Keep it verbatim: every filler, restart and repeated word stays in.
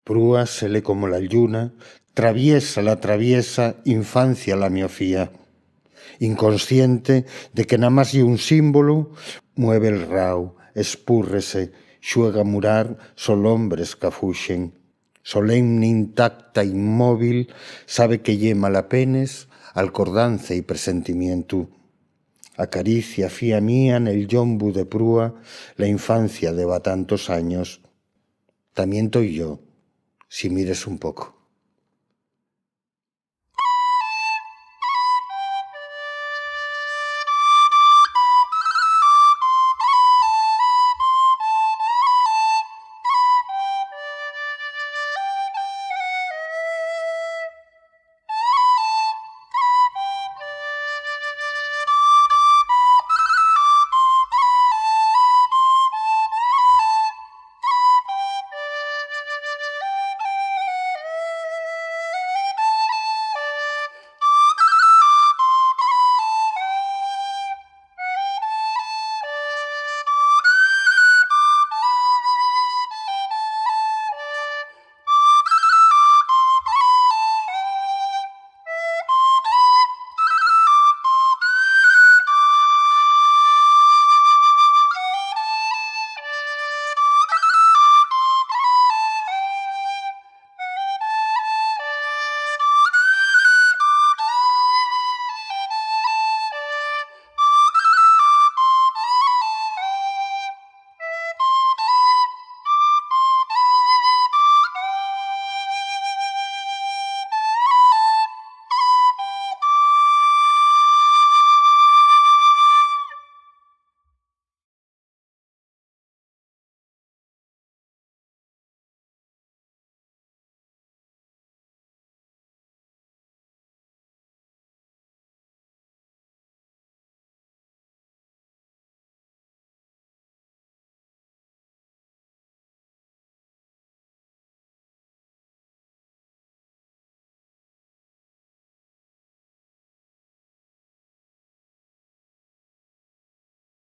Prúa se le como la lluna, traviesa la traviesa infancia la miofía. Inconsciente de que namás ye un símbolu, mueve'l rau, espúrrese, xuega a murar, sol hombres qu'afuxen. Solemne, intacta, inmóvil, sabe que ye malapenes alcordanza y presentimientu. Acaricia, fía mía, nel llombu de prúa la infancia de va tantos años. Tamién toi yo, si mires un poco.